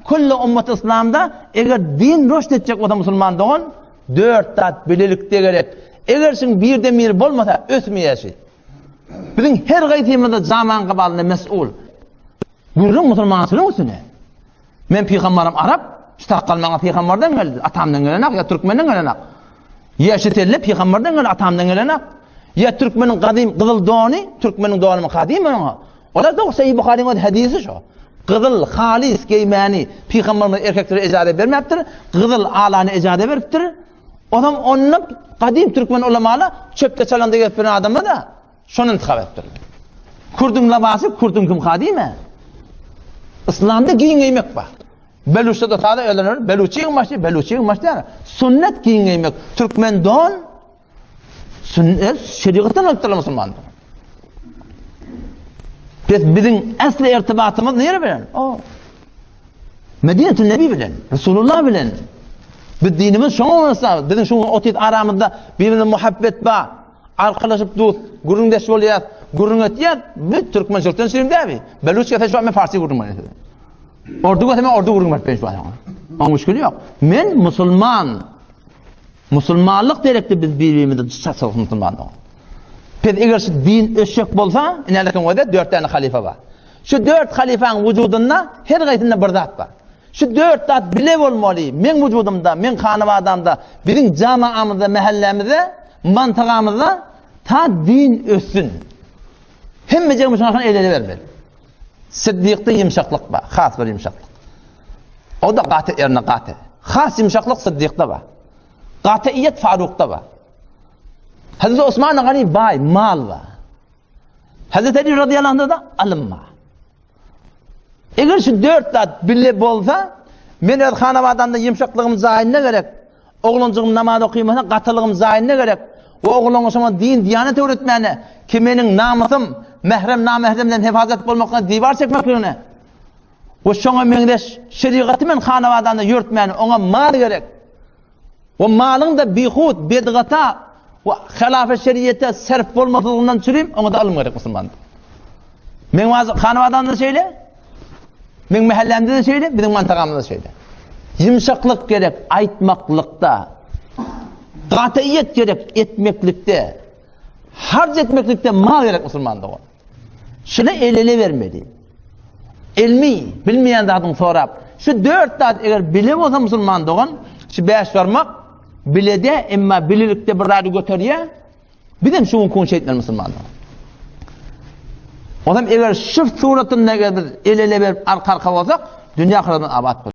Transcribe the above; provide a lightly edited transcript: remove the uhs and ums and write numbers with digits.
Külli ummat yslamda eger din rüşt etjek bolsa musulman dogan, dört zat bilelikde gerek. Eger şuň birden biri bolmasa ösmeýär şi. Biziň her gaýsymyzda jaman gabalynda mes'ul. Gürrüň musulmançylyk üstüne. Men pygambaram arap, şu sakgal maňa pygambardan geldi, atamdan gelenak ýa türkmenden gelenak. Ýa şu selle pygambardan geldi, atamdan gelenak. Ýa türkmeniň gadym gyzyl dony, türkmeniň donymy gadym oňa. Olar dogry Sahyh Buharyň öz hadysy şo. Gyzyl halys geýmäni pygamberimiz erkeklere ejaze bermäpdir, gyzyl alany ejaze beripdir. Onam onda gadym türkmen ulamala çöpde çalanda gezip ýören adamlar da şony intihap edipdirler. Kürdüň labasy kürdüň kim hadymy? Islamda giň geýmek bar. Beluçda da sada ölenler beluçyň başy, beluçyň başy däl. Sünnet giň geýmek. Türkmen don Sünnet şerigatdan alypdyrlar musulmanlar. Biz biziň äsli irtibatymyz nere bilen? O. Medinetün Nebi bilen, Resulullah bilen. Biz dinimiz şoňa bolsa, biziň şu otyz aramyzda bir-birine muhabbet bar. Arkalaşyp dost, gürrüňdeş bolýar, gürrüň etýär. Biz türkmençilikden şirin däbi. Beluç gelse şu men farsi gürrüň berýän. Ordu gelse men ordu gürrüň berip şu wagt. Oň müşkili ýok. Men musulman. Musulmanlyk derekde biz bir-birimizi çatsak musulmanlyk. Pes eger şu din ösjek bolsa, inälekin öde dört tane halifa bar. Şu dört halifaň wujudynda her gaýsynda bir zat bar. Şu dört zat bile bolmaly, meň wujudymda, meň hanabadamda, biziň jamaamyzda, mähellämizde, mantagamyzda ta din össün. Hemmejigimiz şoňa el-ele bermeli. Siddikde ýumşaklyk bar, has bir ýumşaklyk. O da gaty erne gaty. Has ýumşaklyk Siddikde bar. Gatyýet Farukda bar. Hazreti Osman Gani baý, mal bar. Hazreti Ali radıyallahu anh'da da alym bar. Eger şu dört zat bile bolsa, men öz hanabadamda ýumşaklygym jaýynda gerek. Oglanjygym namaz okymasa gatylygym jaýynda gerek. We oglaňa şoňa din diýanet öwretmäne, ki meniň namysym mährem namähremden hefazat bolmaklygyna diwar çekmekligine we şoňa meňzeş şerigaty men hanabadanda ýörtmäne oňa mal gerek. We malyň-da bihud, bedgata we halafa şeriýete serf bolmaslygyndan çürim oňa-da ylym gerek musulmanda. Meň hanabadamda şeýle, Meň mähellämde-de şeýle, biziň mantagamyzda şeýle. Ýumşaklyk gerek aýtmaklykda. Gataýet gerek etmeklikde. Harç etmeklikde mal gerek musulman dogan. Şuny el-ele bermeli. Elmi, bilmeýän zadyň sorap. Şu dört zat eger bile bolsa musulman dogan, şu bäş barmak bilede, emma bilelikde bir zady göterýär. Bizem şu gün şeýtmeli musulmanlar. Onam eger şu suratynda eger biz el-ele berip arka-arka bolsak, dünýä ahyretden abat bolar.